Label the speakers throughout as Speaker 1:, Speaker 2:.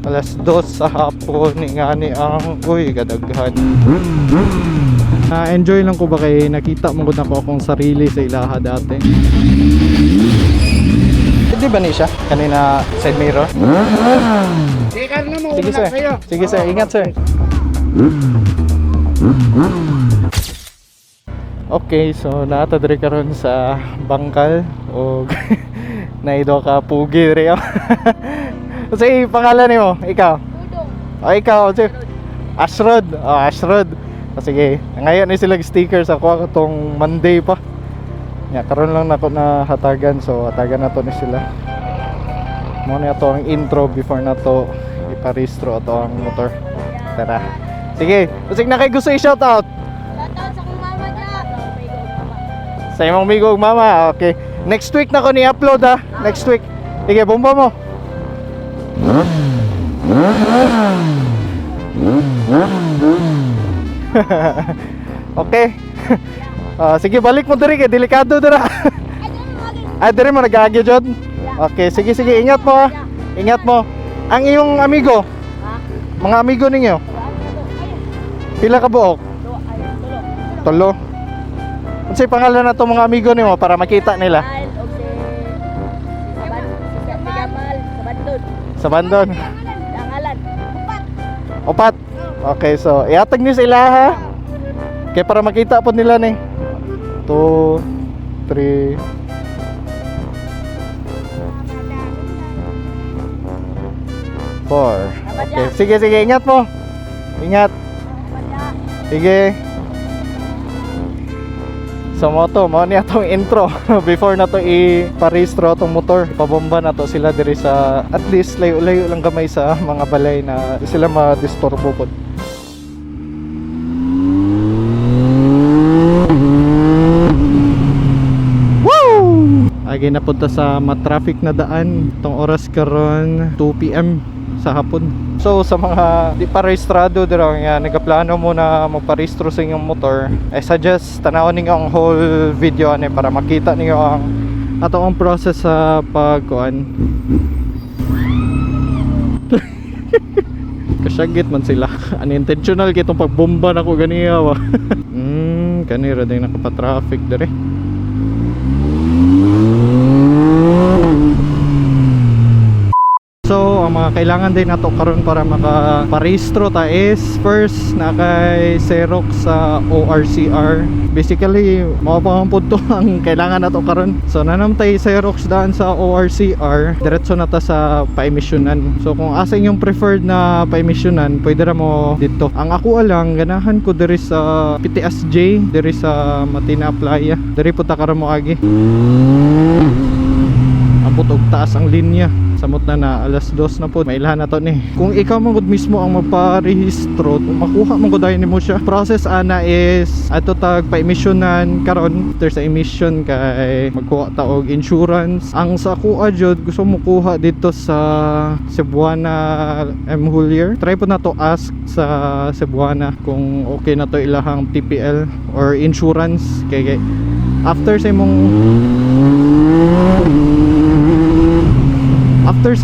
Speaker 1: Alas 2 sa hapon ngani ang, uy, kadaghan. Na enjoy lang ko ba kay nakita mo gud nako akong sarili sa ilaha dati. Hindi ba ni siya? Kanina side mirror? Sige, sir. Sige, sir, ingat, sir. Okay, so naata diri karon sa Bangkal og naido ka pugi diri. Kasi pangalan nimo, ikaw?
Speaker 2: Udong.
Speaker 1: O ikaw, sir. Ashrod. Oh, Ashrod. O, sige, ngayon ni sila sticker sa kuha katong Monday pa. Ya, karon lang nako na hatagan, so hatagan na to ni sila. Mo na to ang intro before na to iparehistro ato ang motor. Tara. Sige, usig na kay gusto i-shout out.
Speaker 2: Shoutout sa kong mama niya.
Speaker 1: Sa imong migo ug mama. Okay. Next week na ko ni upload ha. Next week. Sige, bomba mo. Okay. Ah, sige, balik mo diri kay delikado dira. Ay, diri mo nag-aagyo jud. Okay, sige sige, ingat mo ha. Ingat mo. Ang iyong amigo,
Speaker 2: Ha?
Speaker 1: mga amigo ninyo, pila ka buok? Tulo. Unsay pangalan na to mga amigo nimo para makita nila?
Speaker 2: Al og si Saban, si Gamal, sa Bandon.
Speaker 1: Sa Bandon.
Speaker 2: Dangalan. Upat.
Speaker 1: Upat. Okay, so ihatag niyo sila ha. Kay para makita po nila ni. 2 3 4. Okay, sige sige, ingat mo. Ingat. Sige. So mo to, mo niya tong intro before na to iparehistro atong motor. Pabomba na to sila diri sa at least layo-layo lang gamay sa mga balay na di sila madisturbo pod. Woo! Agi napunta sa matraffic na daan. Itong oras karon 2 PM sa hapon. So sa mga di pa rehistrado dira nga nagaplano mo na magparehistro sa inyong motor, I suggest tanawon ninyo ang whole video ani para makita ninyo ang ato ang process sa pagkuan. Kasyagit man sila. Unintentional kitong pagbomba nako ganiya ba. Kanira din nakapa-traffic dire. So, ang mga kailangan din nato karon para makaparehistro ta is first na kay Xerox sa ORCR. Basically, mao pa man pud to ang kailangan nato karon. So, nanamtay Xerox daan sa ORCR, diretso na ta sa pa-emissionan. So, kung asa inyong preferred na pa-emissionan, pwede ra mo dito. Ang ako lang ganahan ko diri sa PTSJ, diri sa Matina Playa. Diri po ta karon mo agi. Ambot og taas ang linya. Samot na na alas 2 na po, mailhan na to ni. Kung ikaw man gud mismo ang magparehistro, makuha man gud dayon nimo siya. Process ana is ato tag pa-emissionan karon. After sa emission kay magkuha ta og insurance. Ang sa kuha jud gusto mo kuha dito sa Cebuana M Hulier. Try po na to ask sa Cebuana kung okay na to ilahang TPL or insurance kay after sa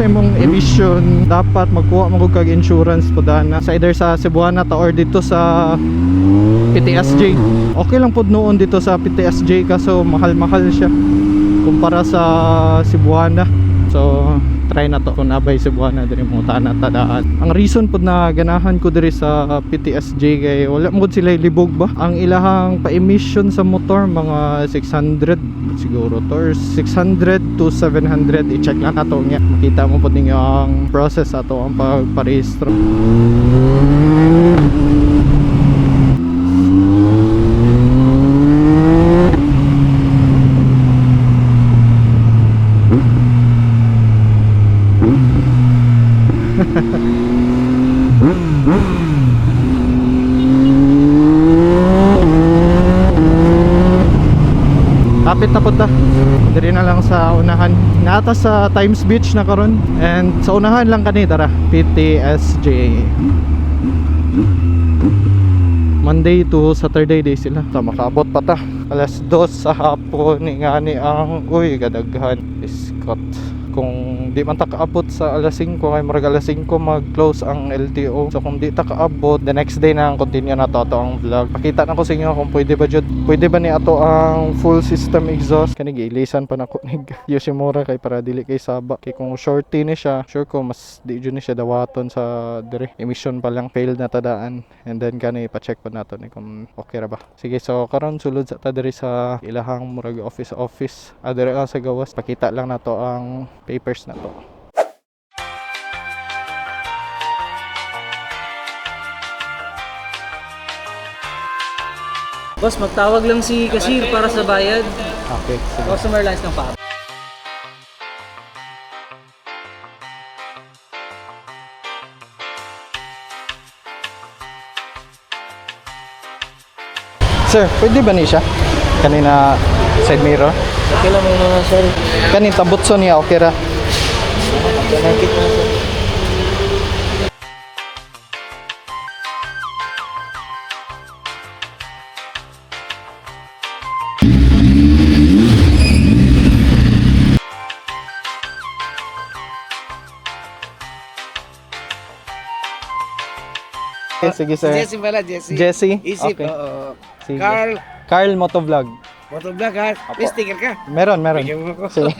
Speaker 1: imong emission, dapat magkuha mo kag insurance po dana sa either sa Cebuana ta or dito sa PTSJ. Okay lang pod noon dito sa PTSJ kaso mahal-mahal siya kumpara sa Cebuana. So try na to kung nabay Cebuana diri mo ta na tadaan. Ang reason pod na ganahan ko diri sa PTSJ kay wala mo gud sila libog ba. Ang ilahang pa-emission sa motor mga 600 siguro to or 600 to 700. I-check lang nato nga makita mo pod ninyo ang process ato ang pagparehistro. Kapit na punta. Diri na lang sa unahan. Naata sa Times Beach na karon and sa unahan lang kani tara PTSJ. Monday to Saturday day sila. Ta makaabot pa ta. Alas 2 sa hapon ngani ang, uy, kadaghan. Scott. Kung di man ta kaabot sa alas 5 kay murag alas 5 mag-close ang LTO. So kung di ta kaabot, the next day na ang continue na to ato ang vlog. Pakita na ko sa inyo kung pwede ba jud. Pwede ba ni ato ang full system exhaust. Kani giilisan pa nako ni Yoshimura kay para dili kay saba. Kay kung shorty ni siya, sure ko mas di jud ni siya dawaton sa dire. Emission pa lang failed na tadaan. And then kani pa-check pa nato ni kung okay ra ba. Sige, so karon sulod sa ta diri sa ilahang murag office office. Ah, diri lang sa gawas. Pakita lang nato ang papers na to.
Speaker 3: Boss, magtawag lang si cashier para sa bayad.
Speaker 1: Okay, sige.
Speaker 3: Customer lines ng pa.
Speaker 1: Sir, pwede ba ni siya? Kanina side mirror?
Speaker 3: Okay lang muna, sir.
Speaker 1: Kani tabutso niya okay ra.
Speaker 3: Ganakit na, sir.
Speaker 1: Okay, sige sir.
Speaker 4: Jesse pala, Jesse.
Speaker 1: Jesse?
Speaker 4: Isip,
Speaker 1: Okay.
Speaker 4: oo.
Speaker 1: Sige.
Speaker 4: Carl,
Speaker 1: Carl Motovlog.
Speaker 4: motovlog ha. May sticker ka.
Speaker 1: Meron, meron.
Speaker 4: Bigyan mo ako.
Speaker 1: Sige.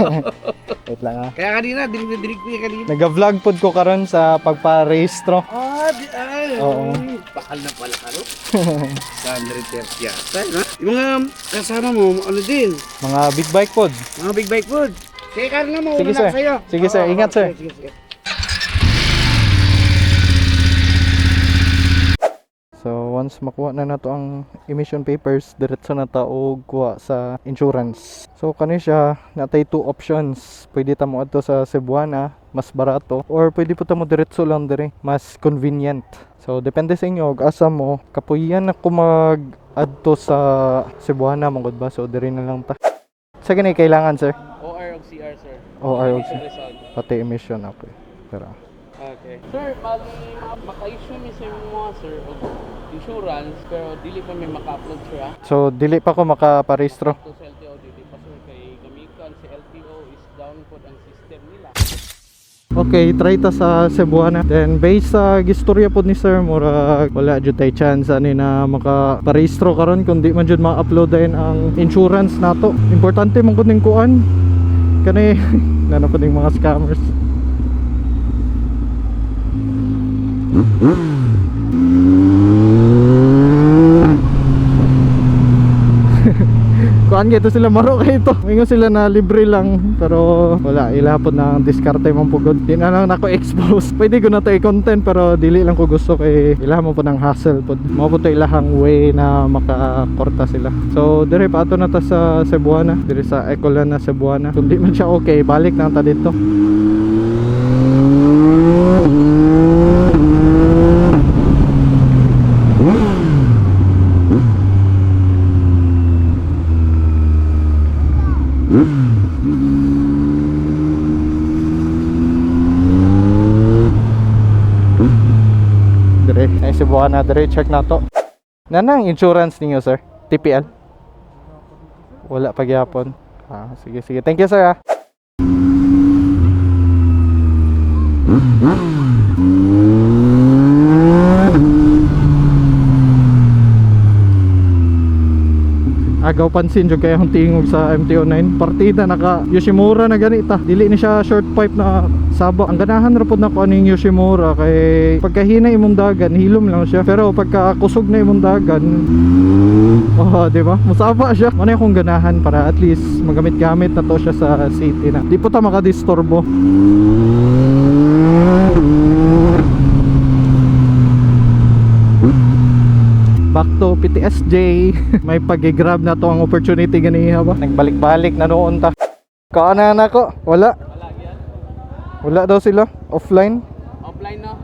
Speaker 1: Wait lang ah.
Speaker 4: Kaya kanina, dinig na dinig ko yung kanina.
Speaker 1: Nag-vlog pod ko karon sa pagpa-rehistro.
Speaker 4: Ah, di, ay.
Speaker 1: Oo.
Speaker 4: Bakal na pala ka, no? 130 yata, no? Yung mga kasama mo, ano din,
Speaker 1: Mga big bike pod.
Speaker 4: mga big bike food. Sige, Carl na, mauna
Speaker 1: Sige,
Speaker 4: na
Speaker 1: sir.
Speaker 4: ako sa'yo.
Speaker 1: Sige, sir.
Speaker 4: Oo,
Speaker 1: Ingat, sir.
Speaker 4: Sige, sige.
Speaker 1: So once makuha na nato ang emission papers, diretso na ta og kuha sa insurance. So kani siya natay two options. Pwede ta mo adto sa Cebuana, mas barato, or pwede po ta mo diretso lang dire, mas convenient. So depende sa inyo og asa mo. Kapuyan ako mag adto sa Cebuana mangod ba, so dire na lang ta. Sa gani kailangan, sir?
Speaker 5: OR o CR, sir.
Speaker 1: OR og
Speaker 5: Emission result.
Speaker 1: Pati emission, okay. Pero
Speaker 5: Okay. Sir, bali, maka-issue mi sa imo, sir, og insurance, pero dili pa may maka-upload, sir, ah.
Speaker 1: So dili pa ko makaparehistro.
Speaker 5: To sa LTO, dili pa, sir, kay gamikan si LTO is down pod ang system nila.
Speaker 1: Okay, try ta sa Cebuana. Then based sa gistorya pod ni sir, murag wala jud tay chance ani na makaparehistro karon kung di man jud ma-upload dayon ang insurance nato. Importante man gud ning kuan. Kani nana pod ning mga scammers. Kuan kay ito sila maro kay ito. Mingon sila na libre lang pero wala, ilapod na ang diskarte mong pugod. Di na lang nako expose. Pwede ko na to i-content pero dili lang ko gusto kay ilaha mo po ng hassle pod. Mao po to ilahang way na makakorta sila. So dire pa ato na ta sa Cebuana, dire sa Ecolan na Cebuana. Kung di man siya okay, balik na ta dito. Dire, ay Cebuana dire, check na to. Nanang insurance ninyo, sir? TPL? Wala pa gyapon. Ah, sige sige. Thank you, sir. Ah. Agaw pansin jud kay akong tingog sa MTO9. Partida naka Yoshimura na ganita. Dili ni siya short pipe na saba. Ang ganahan ra pod nako aning Yoshimura kay pagkahina imong dagan hilom lang siya. Pero pagka kusog na imong dagan, oh, di ba? Musaba siya. Ano yung akong ganahan para at least magamit-gamit na to siya sa city na. Di po ta makadisturbo. Back to PTSJ. May pag-grab na to ang opportunity ganiha ba? Nagbalik-balik na noon ta. Kaana na ko. Wala.
Speaker 5: Wala yan.
Speaker 1: Wala daw sila. Offline.
Speaker 5: Offline, no?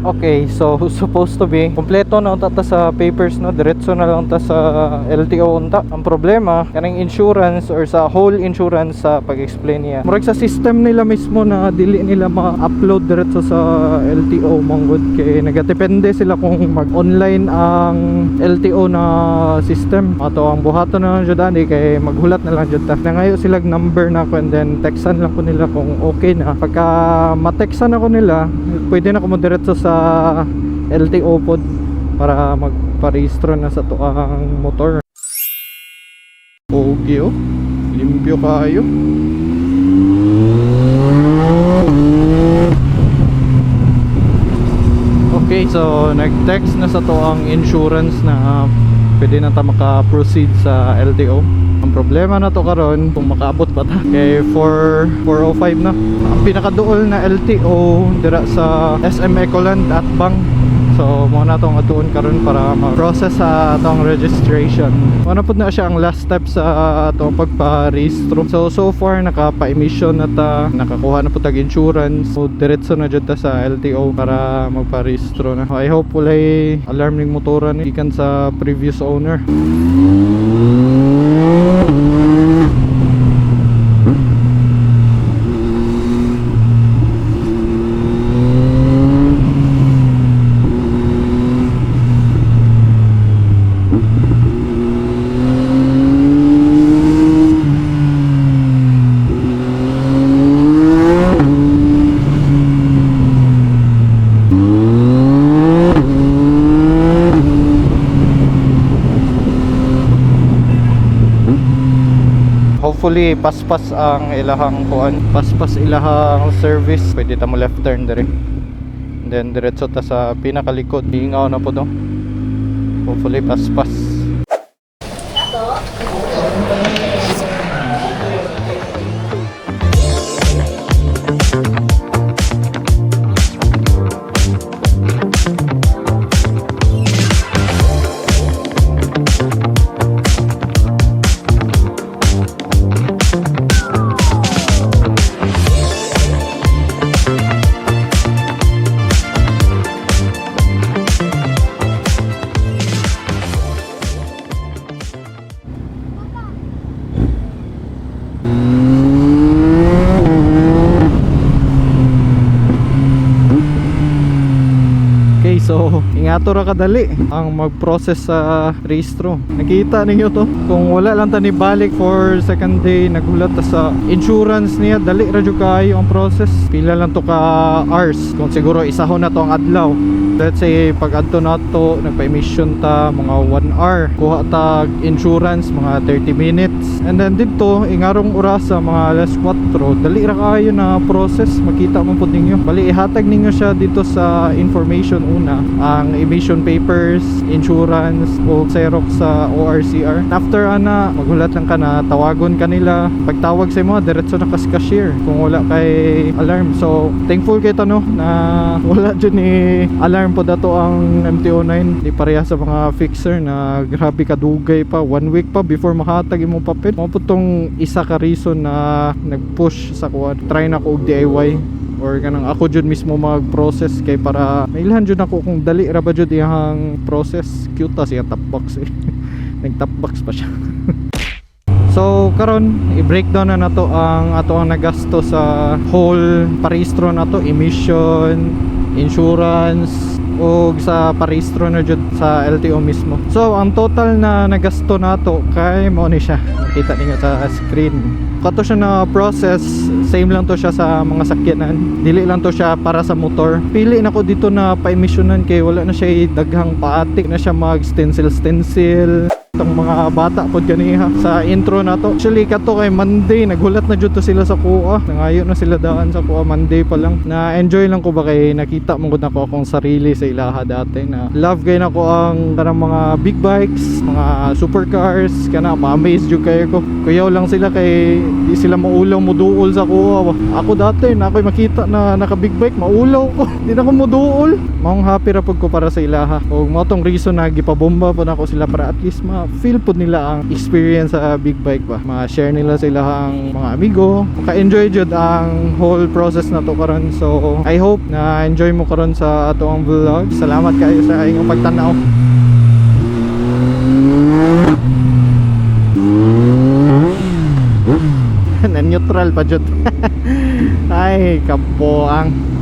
Speaker 1: Okay, so supposed to be kompleto na unta ta sa papers, no, diretso na lang ta sa LTO unta. Ang problema kaning insurance or sa whole insurance, sa pag-explain niya, murag sa system nila mismo na dili nila ma-upload diretso sa LTO manggod kay nagadepende sila kung mag-online ang LTO na system. Ato ang buhaton na lang jud ani kay maghulat na lang jud ta. Nangayo sila number na ako and then textan lang ko nila kung okay na. Pagka matextan ako nila, pwede na ko mo diretso sa LTO pod para magparehistro na sa tuang motor. Okay, oh. Limpyo kayo. Okay, so nag-text na sa to ang insurance na pwede na ta maka-proceed sa LTO. Ang problema na to karon kung makaabot pa ta. Kay 4 4:05 na. Ang pinakaduol na LTO dira sa SM Ecoland at Bang. So mo na tong atuon karon para ma-process sa atong registration. Mo na pud na siya ang last step sa atong pagpa-rehistro. So so far nakapa-emission na ta, nakakuha na pud tag insurance. So diretso na jud ta sa LTO para magpa-rehistro na. I hope walay alarm ning motora ni gikan sa previous owner. Hopefully paspas ang ilahang kuan, paspas ilahang service. Pwede ta mo left turn dire. And then diretso ta sa pinakalikod. Ingaw na po do. Hopefully paspas. Okay, so ingato ra kadali ang mag-process sa rehistro. Nakita ninyo to. Kung wala lang ta ni balik for second day, naghulat ta sa insurance niya, dali ra jud kaayo ang process. Pila lang to ka hours. Kung siguro isahon na to ang adlaw. Let's say pag adto na to, nagpa-emission ta mga 1 hour. Kuha tag insurance mga 30 minutes. And then dito, ingarong orasa mga alas 4, dali ra kaayo na process. Makita mo pud ninyo. Bali ihatag ninyo siya dito sa information una, ang emission papers, insurance o Xerox sa ORCR. After ana, maghulat lang ka na tawagon ka nila. Pagtawag sa imo, diretso na ka sa cashier kung wala kay alarm. So thankful kay no na wala jud ni alarm po dato ang MT-09. Di pareha sa mga fixer na grabe kadugay pa, one week pa before mahatag imong papel. Mao po tong isa ka reason na nag-push sa kuan. Try na ko og DIY or kanang ako jud mismo mag-process kay para mailhan jud ako kung dali ra ba jud iyang process. Cute ta siya top box eh. Nag top box pa siya. So karon i-breakdown na nato ang ato ang nagasto sa whole parehistro nato, emission, insurance ug sa parehistro na jud sa LTO mismo. So ang total na nagasto nato kay mao ni siya. Makita ninyo sa screen. Kato siya na process, same lang to siya sa mga sakyanan. Dili lang to siya para sa motor. Pili na ko dito na pa-emissionan kay wala na siya daghang paatik na siya mag stencil stencil. Itong mga bata pod ganiha sa intro na to. Actually kato kay Monday naghulat na jud to sila sa kuha. Nangayo na sila daan sa kuha Monday pa lang. Na enjoy lang ko ba kay nakita mo gud nako akong sarili sa ilaha dati na love kay nako ang kanang mga big bikes, mga supercars, kana ma-amaze jud kayo ko. Kuyaw lang sila kay di sila maulaw muduol sa kuha. Ako dati na ako'y makita na naka big bike maulaw ko. Di na ko muduol. Maong happy ra pud ko para sa ilaha. Og mao tong reason na gipabomba po nako sila para at least ma Ma-feel pud nila ang experience sa big bike ba. Ma-share nila sa ilahang mga amigo. Maka-enjoy jud ang whole process na to karon. So I hope na enjoy mo karon sa ato ang vlog. Salamat kayo sa inyong pagtanaw. Na neutral pa jud. Ay, kapoang.